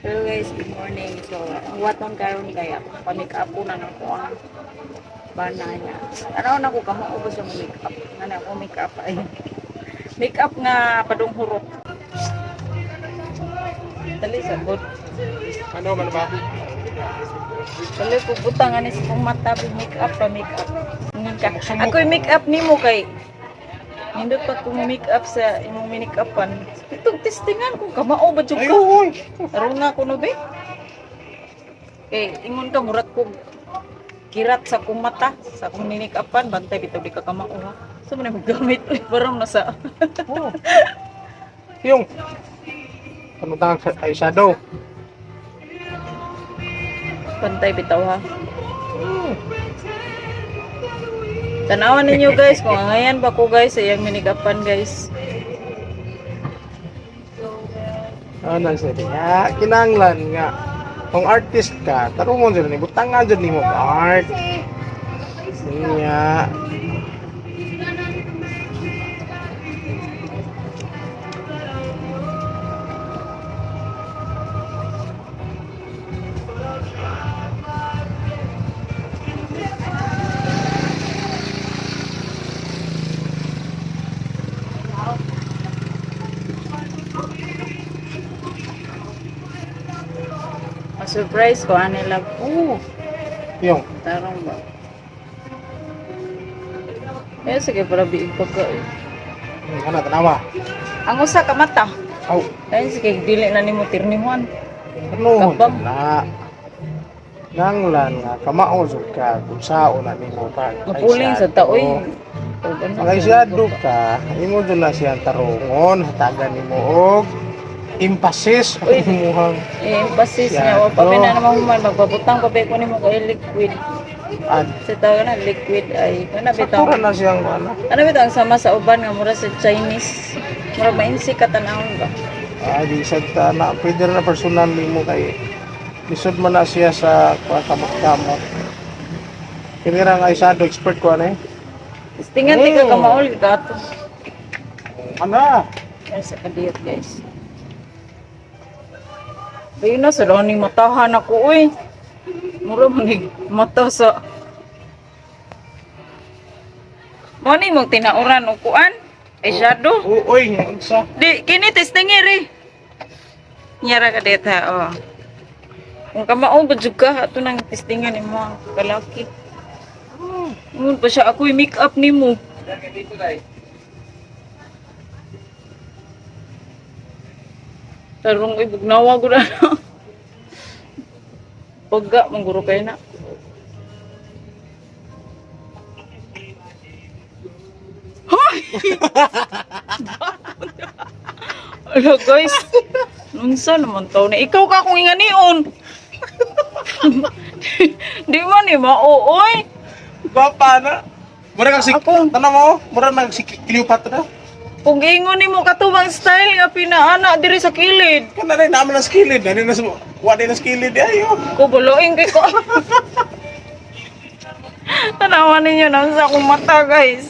Hello guys, good morning. So, ang waton karon kay ako pa-make up ko na nako ang bana niya. Tanaw na ko kamo ubos sa make up. Nga na ako make up ay. Make up nga padung hurot. Dali sa good. Ano man ba? Dali ko butang ani sa kong mata bi make up pa make up. Ingon ka. Ako'y make up nimo kay nindot pa kung make up sa imong make upan. Itong testingan kung kamao ba jud Ay, ka. uy. Tarong nga ko no be. Kay ingon ka murat ko kirat sa kong mata, sa kong ninikapan, bantay bitaw di ka kamao ha. Sa man mo gamit uy, parang nasa Oh. Yung ano tawag sa eyeshadow? Bantay bitaw ha. Tanawan ninyo guys kung angayan ba ko guys sa iyang minikapan guys. Ano sa niya? Kinanglan nga kung artist ka, tarungon sila ni butangan jud nimo art. Niya. Ma-surprise ko ani love. Oh. Yung Tarong ba? Eh sige para biig pa ka. Eh. Ano tanawa? Ang usa ka mata. Aw, Ayun sige dili na nimo tirnihuan. ano Kabang. na. Nanglan nga kamao jud ka kung sao na nimo pag Mapuling sa taoy. Pag eyeshadow ka, imo jud na siyang tarungon, hatagan nimo og emphasis ang Uy. imuhang Eh, emphasis niya. O, papi na naman human. Magbabutang papi ko nimo kay liquid. ad. Sa tawag na liquid ay. Ano bitaw? Sakto ra na siyang ano. Ano bitaw ang sama sa uban nga mura sa Chinese. Mura mainsi ka tanawon ba? Ah, di sad ta na pwede ra na personal nimo kay lisod man na siya sa kamot-kamot. Kini ra nga eyeshadow expert ko ano eh. Tingan ti ka kamaol ka ato. Ana, Ay, sa kadiyot guys. Bayo na sa ni matahan ako uy. Mura man ni mata sa Mo ni mong tinauran og kuan? Ay shadow. Uy, unsa? Di, kini testingi ri. Nyara ka dito ha, oh. Kung kamao ba jud ka, ato nang testingan nimo ang kalaki. Ingon pa siya, ako'y make up nimo. Tarong uy, bugnawa ko na. Pagga, mangguro kayo na. Hoy! Ala guys, unsa naman taw na ikaw ka akong inganion. Di man ni mao oy. Gwapa na. Mura kang si Ako. Tanaw mo, mura nang si Cleopatra. Kung ingon nimo katubang style nga pinaana diri sa kilid. Kana rin naman ang skilled, dali na sa wa din ang skilled ayo. Ko buluin kay ko. Tanawan ninyo na sa akong mata guys.